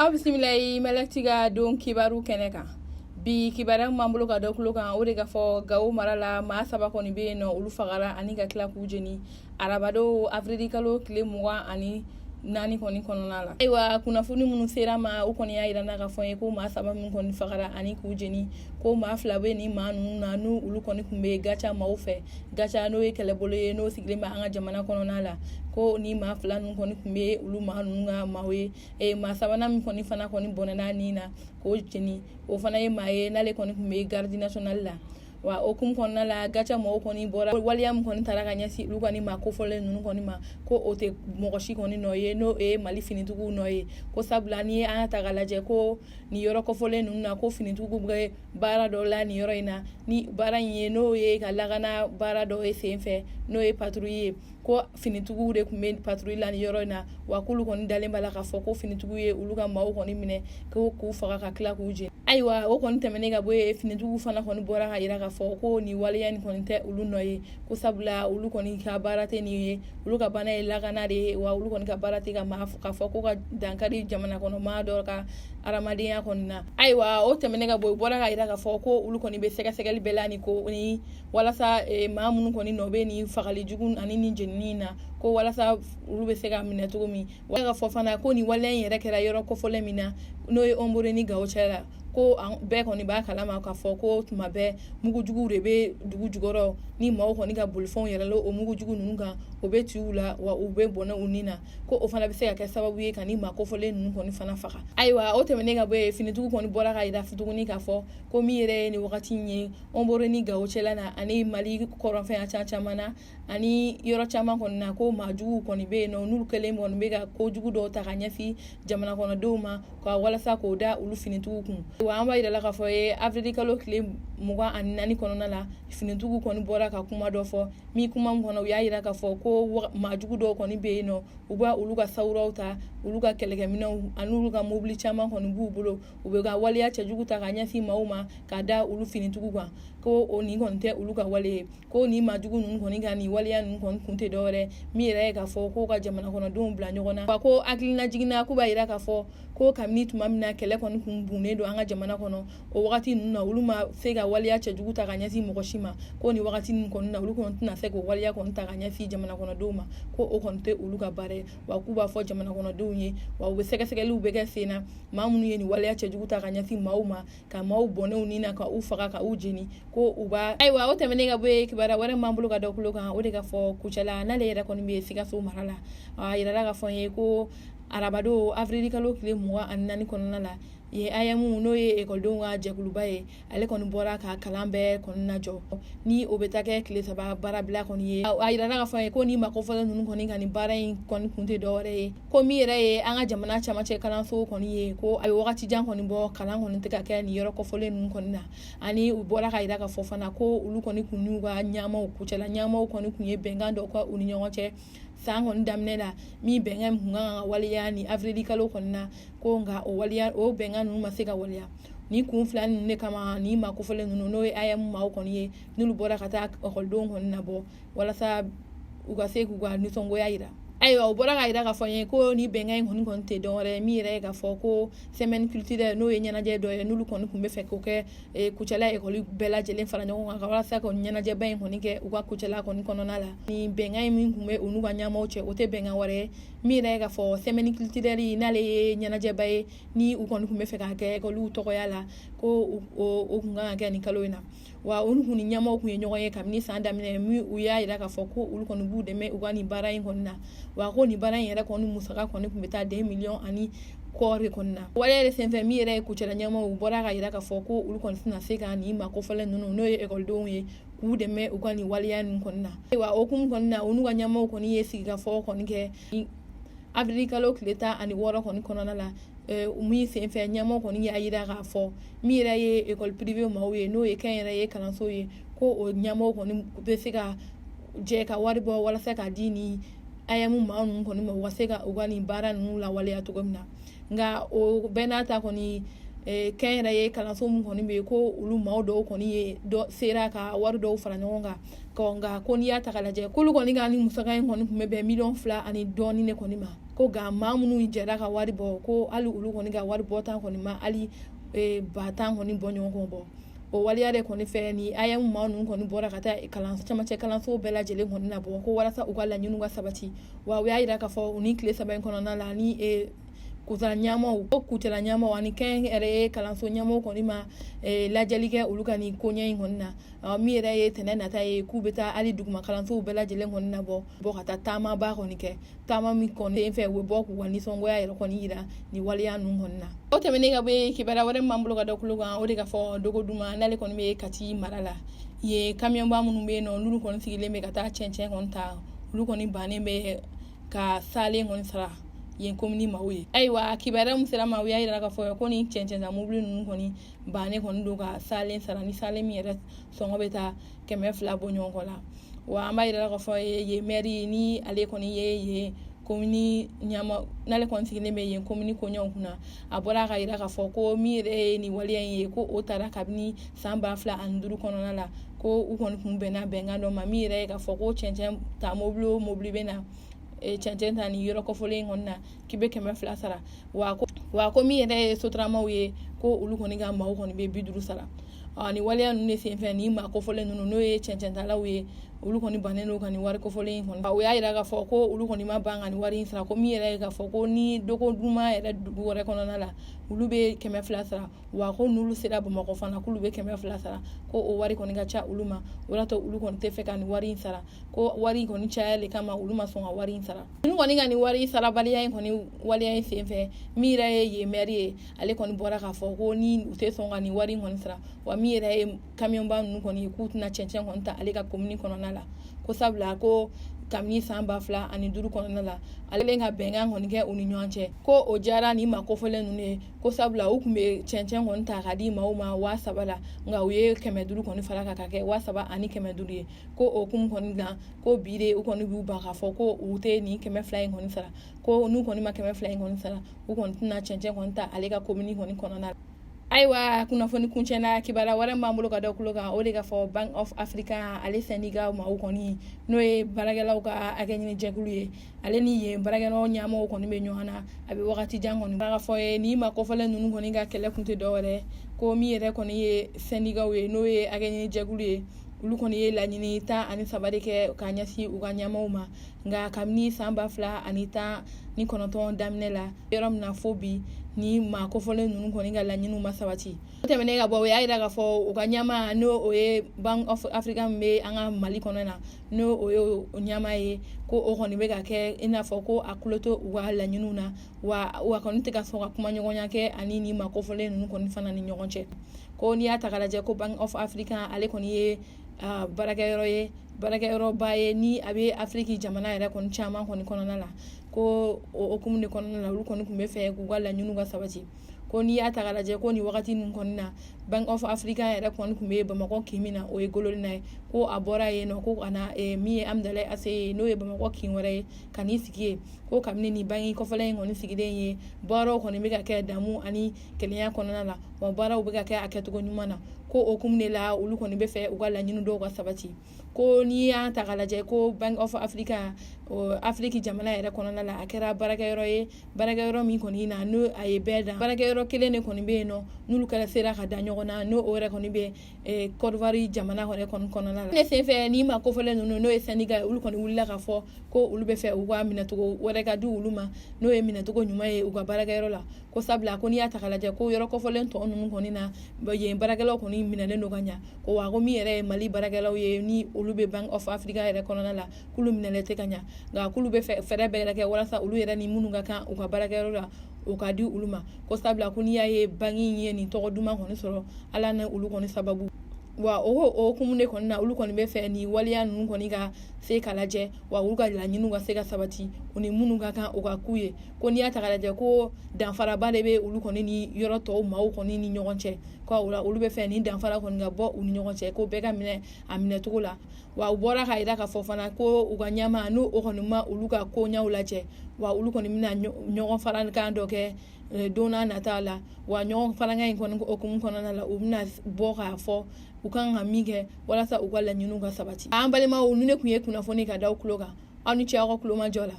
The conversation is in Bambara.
Aw bisimila Mali Actu ka don kibaru kɛnɛ kan. Bi kibaruya min b'an bolo ka da tulo kan, o de ka fɔ Gawo mara la, maa saba kɔni bɛ yen nɔ, olu fagara ani ka tila k'u jeni arabadon avril kalo tile 24 kɔni kɔnɔna la. Ayiwa, kunnafoni minnu sera ma, u kɔni y'a yira n'a ka fɔ ye ko maa saba min kɔni fagara ani k'u jeni, ko maa fila bɛ nin maa ninnu na, n'u olu kɔni tun bɛ Gatia maaw fɛ. Gatia, n'o ye kɛlɛbolo ye, n'o sigilen bɛ an ka jamana kɔnɔna la, ko ni maa fila ninnu kɔni tun bɛ olu maa ninnu ka maaw ye. Maa sabanan min kɔni fana kɔni bɔnɛna ni na k'o jeni, o fana ye maa ye n'ale kɔni tun bɛ garde nationale la. Wa o hukumu kɔnɔna la, Gatia mɔgɔw kɔni bɔra waleya min kɔni taara ka ɲɛsin olu ka ni maa kofɔlen ninnu kɔni ma, ko o tɛ mɔgɔ si kɔni nɔ ye, n'o ye Mali finitigiw nɔ ye, ko sabula n'i ye an ta k'a lajɛ ko nin yɔrɔ kofɔlen ninnu na, ko finitigiw bɛ baara dɔ la nin yɔrɔ in na, ni baara in ye n'o ye ka lakana baara dɔ ye senfɛ, n'o ye patrouille ye, ko finitigiw de tun bɛ patrouille la nin yɔrɔ in na. Wa k'olu kɔni dalen b'a la k'a fɔ ko finitigiw ye olu ka maaw kɔni minɛ, ko k'u faga ka tila k'u jeni. Ayiwa, o kɔni tɛmɛnen ka bɔ yen, finitigiw fana kɔni bɔra ka yira k'a fɔ ko nin waleya nin kɔni tɛ olu nɔ ye, ko sabula olu kɔni ka baara tɛ nin ye, olu ka baara ye lakana de ye. Wa olu kɔni ka baara tɛ ka maa k'a fɔ ko ka dankari jamana kɔnɔ maa dɔ ka adamadenya kɔni na. Ayiwa, o tɛmɛnen ka bɔ yen, u bɔra ka yira k'a fɔ ko olu kɔni bɛ sɛgɛsɛgɛli bɛɛ la ni ko ni walasa maa minnu kɔni nɔ bɛ nin fagali jugu ani nin jenini na, ko walasa olu bɛ se ka minɛ cogo min. Wa ka fɔ fana ko nin waleya in yɛrɛ kɛra yɔrɔ kofɔlen min na, n'o ye Hombori ni Gawo cɛ la, ko bɛɛ kɔni b'a kalama k'a fɔ ko tuma bɛɛ mugujuguw de bɛ dugu jukɔrɔ. Ni maaw kɔni ka bolifɛnw yɛlɛla o mugujugu ninnu kan, o bɛ ci u la, wa u bɛ bɔnɛ u ni na, ko o fana bɛ se ka kɛ sababu ye ka ni maa kofɔlen ninnu kɔni fana faga. Ayiwa, o tɛmɛnen ka bɔ yen, finitigiw kɔni bɔra ka yira tuguni k'a fɔ ko min yɛrɛ ye nin wagati in ye Hombori ni Gawo cɛla na ani Mali kɔrɔnfɛ caman na ani yɔrɔ caman kɔni na, ko maa juguw kɔni bɛ yen nɔ, n'olu kɛlen kɔni bɛ ka kojugu dɔw ta ka ɲɛsin jamana kɔnɔdenw ma ka walasa k'o da olu finitigiw kun. Wa an b'a yira la k'a fɔ ye avril kalo tile 24 kɔnɔna la, finitigiw kɔni bɔra ka kuma dɔ fɔ min kuma min kɔnɔ, u y'a yira k'a fɔ ko maa jugu dɔw kɔni bɛ yen nɔ, u b'a olu ka sawuraw ta, olu ka kɛlɛkɛminɛnw ani olu ka mobili caman kɔni b'u bolo, u bɛ ka waleya cɛjugu ta ka ɲɛsin maaw ma ka da olu finitigiw kan, ko o nin kɔni tɛ olu ka wale ye, ko nin maa jugu ninnu kɔni ka nin waleya ninnu kɔni kun tɛ dɔwɛrɛ min yɛrɛ ye k'a fɔ ko ka jamana kɔnɔdenw bila ɲɔgɔn na. Wa ko hakilina jiginna k'u b'a yira k'a fɔ ko kabini tuma min na kɛlɛ kɔni kun bunnen don an ka jamana kɔnɔ, o wagati ninnu na, olu ma se ka waleya cɛjugu ta ka ɲɛsin mɔgɔ si ma, ko nin wagati ninnu kɔni na, olu kɔni tɛna se k'o waleya kɔni ta ka ɲɛsin jamana kɔnɔdenw ma, ko o kɔni tɛ olu ka baara ye. Wa k'u b'a fɔ jamana kɔnɔdenw ye, wa u bɛ sɛgɛsɛgɛliw bɛ kɛ sen na, maa minnu ye nin waleya cɛjugu ta ka ɲɛsin maaw ma, ka maaw bɔnɛ u ni na, ka u faga, ka u jeni, ko u b'a. Ayiwa, o tɛmɛnen ka bɔ yen, kibaruya wɛrɛ m'an bolo ka da tulo kan, o de ka fɔ Kucala, n'ale yɛrɛ kɔni bɛ Sikaso mara la, a yirala k'a fɔ n ye ko arabadon avril kalo tile 24 kɔnɔna la ye, AEEM, n'o ye ekɔlidenw ka jɛkuluba ye, ale kɔni bɔra ka kalan bɛɛ kɔni lajɔ, ni o bɛ taa kɛ tile 3 baarabila kɔni ye. A yirala k'a fɔ ye ko ni maa kofɔlen ninnu kɔni ka nin baara in kɔni kun tɛ dɔwɛrɛ ye, ko min yɛrɛ ye an ka jamana camancɛ kalanso kɔni ye, ko a ye wagati jan kɔni bɔ kalan kɔni tɛ ka kɛ nin yɔrɔ kofɔlen ninnu kɔni na. Ani u bɔra ka yira k'a fɔ fana ko olu kɔni kun n'u ka ɲɛmaaw, Kucala ɲɛmaaw kɔni kun ye bɛnkan dɔ kɛ u ni ɲɔgɔn cɛ san kɔni daminɛ la, min bɛnkan kun kan ka waleya ni avril kalo kɔni na, ko nka o waleya, o bɛnkan ninnu ma se ka waleya. Ni kun fila ninnu de kama, ni maa kofɔlen ninnu, n'o ye AEEM maaw kɔni ye, n'olu bɔra ka taa ekɔlidenw kɔni nabɔ walasa u ka se k'u ka nisɔngoya yira. Ayiwa, u bɔra ka yira k'a fɔ n ye ko ni bɛnkan in kɔni kɔni tɛ dɔwɛrɛ min yɛrɛ ye k'a fɔ ko semaine culturelle, n'o ye ɲɛnajɛ dɔ ye, n'olu kɔni tun bɛ fɛ k'o kɛ Kucala ekɔli bɛɛ lajɛlen fara ɲɔgɔn kan walasa ka ɲɛnajɛba in kɔni kɛ u ka Kucala kɔni kɔnɔna la. Ni bɛnkan in min tun bɛ u n'u ka ɲɛmaaw cɛ, o tɛ bɛnkan wɛrɛ ye min yɛrɛ ye k'a fɔ semaine culturelle, n'ale ye ɲɛnajɛba ye, ni u kɔni tun bɛ fɛ k'a kɛ ekɔliw tɔgɔya la, ko o kun kan ka kɛ nin kalo in na. Wa olu kun ni ɲɛmaaw kun ye ɲɔgɔn ye kabini san daminɛ min, u y'a yira k'a fɔ ko olu kɔni b'u dɛmɛ u ka nin baara in kɔni na. Wa ko nin baara in yɛrɛ kɔni musaka kɔni tun bɛ taa 2 miliyɔn ani kɔ de kɔni na. Waleya yɛrɛ senfɛ, min yɛrɛ ye Kucala ɲɛmaaw, u bɔra ka yira k'a fɔ ko olu kɔni tɛna se ka nin maa kofɔlen ninnu, n'o ye ekɔlidenw ye, k'u dɛmɛ u ka nin waleya ninnu kɔni na. Ayiwa, o hukumu kɔni na, u n'u ka ɲɛmaaw kɔni ye sigikafɔ kɔni kɛ avril kalo tile 16 kɔni kɔnɔna la, min senfɛ ɲɛmaaw kɔni y'a yira k'a fɔ min yɛrɛ ye école privée maaw ye, n'o ye kɛnyɛrɛye kalanso ye, ko o ɲɛmaaw kɔni bɛ se ka jɛ ka wari bɔ walasa k'a di ni AEEM maa ninnu kɔni ma, u ka se ka u ka nin baara ninnu lawaleya cogo min na. Nka o bɛɛ n'a ta kɔni, Kɛnyɛrɛye kalanso min kɔni bɛ yen, ko olu maaw dɔw kɔni ye dɔ sera ka wari dɔw fara ɲɔgɔn kan. Nka ko n'i y'a ta k'a lajɛ, k'olu kɔni ka ni musaka in kɔni tun bɛ bɛn 2 miliyɔn ani dɔɔnin de kɔni ma. Ko nka maa minnu jɛra ka wari bɔ, ko hali olu kɔni ka wari bɔta kɔni ma hali 10,000 kɔni bɔ ɲɔgɔn kɔ bɔ. O waleya de kɔni fɛ, ni AEEM maa ninnu kɔni bɔra ka taa kalan camancɛ kalanso bɛɛ lajɛlen kɔni nabɔ, ko walasa u ka laɲiniw ka sabati. Wa u y'a jira k'a fɔ u ni tile 3 in kɔnɔna la, ni Kucala ɲɛmaw o Kucala ɲɛmaw ani kɛnyɛrɛye kalanso ɲɛmaw kɔni ma lajɛli kɛ olu ka nin koɲɛ in kɔni na, min yɛrɛ ye tɛnɛn nata ye, k'u bɛ taa hali duguma kalansow bɛɛ lajɛlen kɔni nabɔ bɔ ka taa taamaba kɔni kɛ, taama min kɔni fɛ, u bɛ bɔ k'u ka nisɔngoya yɛrɛ kɔni jira nin waleya ninnu kɔni na. O tɛmɛnen ka bɔ yen, kibaruya wɛrɛ min b'an bolo ka da tulo kan, o de ka fɔ Dogoduma, n'ale kɔni bɛ Kati mara la yen, kamiyɔnba minnu bɛ yen nɔ, n'olu kɔni sigilen bɛ ka taa cɛncɛn kɔni ta, olu kɔni bannen bɛ ka salen kɔni sara yen komini maaw ye. Ayiwa, kibaruya min sera ma, u y'a jira k'a fɔ ko ni cɛncɛn ta mobili ninnu kɔni bannen kɔni don ka salen sara, ni salen min yɛrɛ sɔngɔ bɛ taa 200 bɔ ɲɔgɔn kɔ la. Wa an b'a jira k'a fɔ yen mɛri, ni ale kɔni ye yen komini ɲama, n'ale kɔni sigilen bɛ yen komini koɲɛw kunna, a bɔra ka jira k'a fɔ ko min yɛrɛ ye nin waleya in ye, ko o taara kabini san 2005 kɔnɔna la, ko u kɔni tun bɛnna bɛnkan dɔ ma, min yɛrɛ ye k'a fɔ ko cɛncɛn ta mobili o mobili bɛ na cɛncɛn ta nin yɔrɔ kɔfɔlen in kɔni na, k'i bɛ 200 sara. Wa ko min yɛrɛ ye sotaramaw ye, ko olu kɔni ka maaw kɔni bɛ 50 sara. Nin waleya ninnu de senfɛ, nin maa kofɔlen ninnu, n'o ye cɛncɛntalaw ye, olu kɔni bannen don ka nin wari kofɔlen in kɔni. U y'a jira k'a fɔ ko olu kɔni ma ban ka nin wari in sara, ko min yɛrɛ ye k'a fɔ ko ni Dogoduma yɛrɛ dugu wɛrɛ kɔnɔna la, olu bɛ 200 sara, wa ko n'olu sera Bamakɔ fana, k'olu bɛ 200 sara, ko o wari kɔni ka ca olu ma. O y'a to olu kɔni tɛ fɛ ka nin wari in sara, ko wari in kɔni caya de kama olu ma sɔn ka wari in sara. Ninnu kɔni ka nin wari sarabaliya in kɔni waleya in senfɛ, min yɛrɛ ye yen mɛri ye, ale kɔni bɔra k'a fɔ ko ni u tɛ sɔn ka nin wari in kɔni sara, wa min yɛrɛ ye kamiyɔnba ninnu kɔni ye, k'u tɛna cɛncɛn kɔni ta ale ka komini kɔnɔna la, ko sabula ko kabini san 2005 kɔnɔna la, ale ka bɛnkan kɔni kɛ u ni ɲɔgɔn cɛ, ko o diyara nin maa kofɔlen ninnu ye, ko sabula u tun bɛ cɛncɛn kɔni ta ka di maaw ma 3000 la, nka u ye 500 kɔni fara kan ka kɛ 3500 ye. Ko o kun kɔni na, ko bi de u kɔni b'u ban k'a fɔ ko u tɛ nin 200 in kɔni sara, ko n'u kɔni ma 200 in kɔni sara, u kɔni tɛna cɛncɛn kɔni ta ale ka komini kɔni kɔnɔna la. Ayiwa, kunnafoni kuncɛna, kibaruya wɛrɛ b'an bolo ka da tulo kan, o de ka fɔ Bank of Africa, ale syndicat maaw kɔni, n'o ye baarakɛlaw ka hakɛ ɲini jɛkulu ye, ale ni yen baarakɛlaw ɲɛmɔgɔw kɔni bɛ ɲɔgɔn na a bɛ wagati jan kɔni. K'a fɔ ye nin maa kofɔlen ninnu kɔni ka kɛlɛ kun tɛ dɔwɛrɛ, ko min yɛrɛ kɔni ye syndicat ye, n'o ye hakɛ ɲini jɛkulu ye, olu kɔni ye laɲini 13 de kɛ ka ɲɛsin u ka ɲɛmaaw ma. Nka kabini san 2019 daminɛ la, yɔrɔ min na fo bi, ni maa kofɔlen ninnu kɔni ka laɲiniw ma sabati. O tɛmɛnen ka bɔ, o y'a jira k'a fɔ u ka ɲɛmaa, n'o o ye Bank of Africa min bɛ an ka Mali kɔnɔ na, n'o o ye o ɲɛmaa ye, ko o kɔni bɛ ka kɛ i n'a fɔ ko a tulo tɛ u ka laɲiniw na, wa kɔni tɛ ka sɔn ka kumaɲɔgɔnya kɛ ani ni maa kofɔlen ninnu kɔni fana ni ɲɔgɔn cɛ. Ko n'i y'a ta k'a lajɛ, ko Bank of Africa, ale kɔni ye baarakɛyɔrɔ ye, baarakɛyɔrɔba ye, ni a bɛ Afiriki jamana yɛrɛ kɔni caman kɔni kɔnɔna la. Ko o hukumu de kɔnɔna la, olu kɔni tun bɛ fɛ k'u ka laɲiniw ka sabati. Ko n'i y'a ta k'a lajɛ, ko nin wagati ninnu kɔni na, Bank of Africa yɛrɛ kɔni tun bɛ Bamakɔ kin min na, o ye Gololina ye, ko a bɔra yen nɔ ko ka na min ye Amudalayi ACI ye, n'o ye Bamakɔ kin wɛrɛ ye, ka n'i sigi yen. Ko kabini nin banki kɔfɛla in kɔni sigilen ye, baaraw kɔni bɛ ka kɛ damu ani kelenya kɔnɔna la, wa baaraw bɛ ka kɛ a kɛcogo ɲuman na. Ko o hukumu de la, olu kɔni bɛ fɛ u ka laɲini dɔw ka sabati. Ko n'i y'a ta k'a lajɛ, ko Bank of Africa, Afiriki jamana yɛrɛ kɔnɔna la, a kɛra baarakɛyɔrɔ ye, baarakɛyɔrɔ min kɔni na n'o a ye bɛɛ dan. Baarakɛyɔrɔ kelen de kɔni bɛ yen nɔ n'olu kɛra sera ka da ɲɔgɔn na, n'o o yɛrɛ kɔni bɛ Côte d'Ivoire jamana yɛrɛ kɔni kɔnɔna la. Ne senfɛ, ni maa kofɔlen ninnu, n'o ye syndicat ye, olu kɔni wulila k'a fɔ ko olu bɛ fɛ u ka minɛcogo wɛrɛ ka di olu ma, n'o ye minɛcogo ɲuman ye u ka baarakɛyɔrɔ la. Ko sabula ko n'i y'a ta k'a lajɛ, ko yɔrɔ kofɔlen tɔ ninnu kɔni na, yen baarakɛlaw kɔni minɛlen don ka ɲa, ko wa ko min yɛrɛ ye Mali baarakɛlaw ye, ni olu bɛ Bank of Africa yɛrɛ kɔnɔna la, k'olu minɛlen tɛ ka ɲa, nka k'olu bɛ fɛɛrɛ bɛɛ kɛ walasa olu yɛrɛ ni minnu ka kan u ka baarakɛyɔrɔ la, o ka di olu ma. Ko sabula ko n'i y'a ye banki ye nin tɔgɔ duman kɔni sɔrɔ, Ala ni olu kɔni sababu. Wa o hukumu de kɔni na, olu kɔni bɛ fɛ nin waleya ninnu kɔni ka se ka lajɛ, wa olu ka laɲiniw ka se ka sabati, u ni minnu ka kan, o ka k'u ye. Ko n'i y'a ta k'a lajɛ, ko danfaraba de bɛ olu kɔni ni yɔrɔ tɔw maaw kɔni ni ɲɔgɔn cɛ, ko o la olu bɛ fɛ nin danfara kɔni ka bɔ u ni ɲɔgɔn cɛ, ko bɛɛ ka minɛ a minɛcogo la. Wa u bɔra k'a jira k'a fɔ fana ko u ka ɲɛmaa, n'o o kɔni ma olu ka koɲɛw lajɛ, Wa olu kɔni bɛna ɲɔgɔn farankan dɔ kɛ don n'a nata la. Wa ɲɔgɔn farankan in kɔni hukumu kɔnɔna la, u bɛna bɔ k'a fɔ u kan ka min kɛ walasa u ka laɲiniw ka sabati. An balimaw, ni ne tun ye kunnafoni ka da aw tulo kan, aw ni ce aw ka tulomajɔ la.